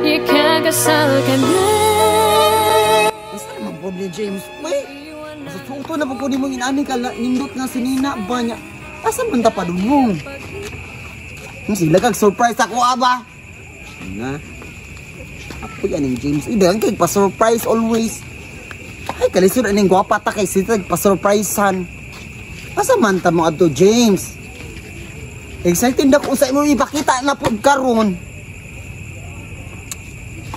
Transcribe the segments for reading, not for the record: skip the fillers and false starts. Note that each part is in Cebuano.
Ikakasal ka na. Asa naman po ni James? Uy, sa tuto na po ko ni mong inani ka nindot nga si Nina ba niya? Asa man ta padungong? Sila kag surprise ako aba. Na. Apoy aning James. Uy, dagan kay pa-surprise always. Ay, kalisod aning gwapa ta kay sila pa-surprisean. Asa man ta mo adto, James? Excited na ko sa imo ipakita na pud karon.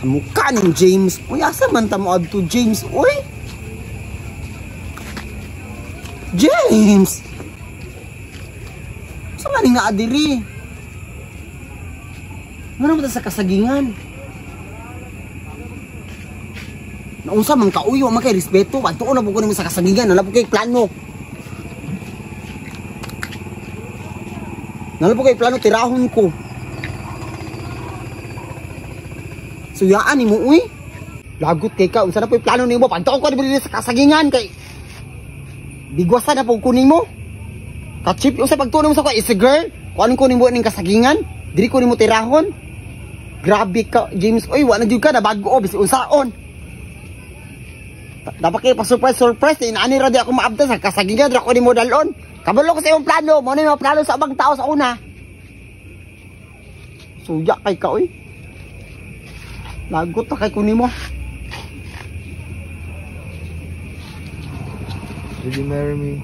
Mukha ning James. Uy, asa man ta mo adto, James? Uy. James. Sa man nga adiri? Ngano man ta sa kasagingan? Naunsa man ka uyo, man kay respeto, adto na pud ko nimo sa kasagingan, wala pud kay plano. Wala pud kay plano tirahon ko. Suyaan nimo uy. Lagot kay ka, unsa na po'y plano nimo? Pagtuon ko diri sa kasagingan kay bigwasan na pud ko nimo. Ka-cheap unsa pagtuon nimo sa ko is a girl. Kuan ko nimo ning kasagingan, diri ko nimo tirahon. Grabe ka, James. Uy, wa na jud ka nabago bisag unsaon. Dapat kay pa-surprise surprise inaani ra di ako maabtan sa kasagingan ra ko nimo dalon. Kabalo ko sa imong plano, mo na imong plano sa ubang tao sa una. Suya kay ka uy. Lagot ta kay ko nimo. Will you marry me?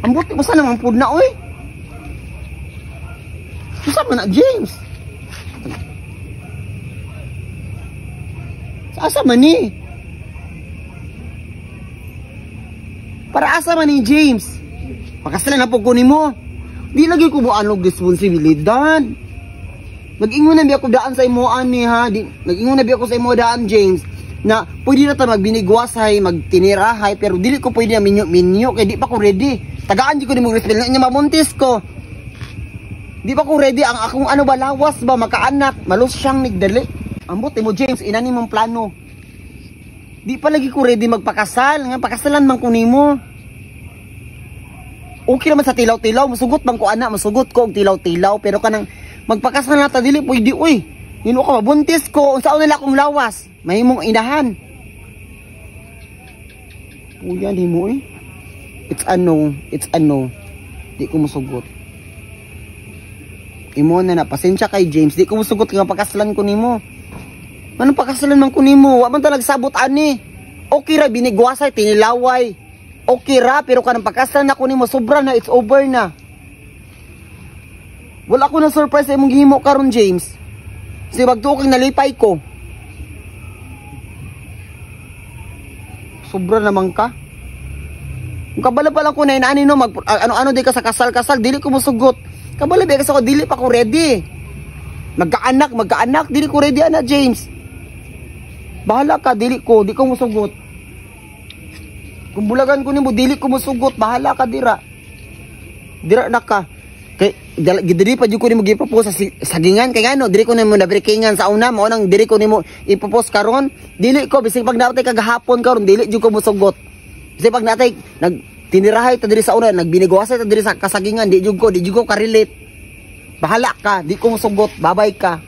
Ambot mo sa naman pud na oy. Usa man na James? Sa asa man ni? Para asa man ni James? Pakasalan na pud ko nimo. Di lagi ko buan og responsibilidad. Nag-ingon na biya ko daan sa imo ani ha. Di, nag-ingon na biya ko sa imo daan James na pwede na ta magbinigwasay, magtinirahay, pero dili ko pwede na minyo-minyo kay di pa ko ready. Tagaan di ko nimo responsibilidad nya mabuntis ko. Di pa ko ready ang akong ano ba lawas ba makaanak, malus siyang nigdali. Ambot mo James, inani mong plano. Di pa lagi ko ready magpakasal, nga pakasalan man ko nimo. Okay naman sa tilaw-tilaw, musugot man ko ana, musugot ko og tilaw-tilaw, pero kanang magpakasal na ta dili pwede uy. Hino ka mabuntis ko, unsaon nila akong lawas, mahimong inahan. Uya nimo uy. It's a no, it's a no. Di ko musugot. Imo na na pasensya kay James, di ko musugot nga pakasalan ko nimo. Manong pakasalan man ko nimo, wa man ta nagsabot ani. Okay ra binigwasay tinilaway. Okay ra pero kanang pakasalan nako nimo sobra na, it's over na. Wala ko na surprise sa imong gihimo karon James. Kasi wag kang nalipay ko. Sobra naman ka. Kung kabalo pa lang ko na inaani no, mag, ano-ano di ka sa kasal-kasal, dili ko musugot. Kabalo ba kasi ako dili pa ko ready. Magkaanak, magkaanak, dili ko ready ana James. Bahala ka, dili ko, di ko musugot. Kung bulagan ko nimo, dili ko musugot, bahala ka dira. Dira na ka. Kay dili pa jud ko nimo gi-propose sa sagingan kay ngano dili ko nimo nabreakingan sa una mao nang dili ko nimo i-propose karon, dili ko bisag pag natay kagahapon karon dili jud ko musugot. Bisag pag natay nagtinirahay ta diri sa una, nagbinigwasay ta diri sa kasagingan, di jud ko ka-relate. Bahala ka, di ko musugot, babay ka.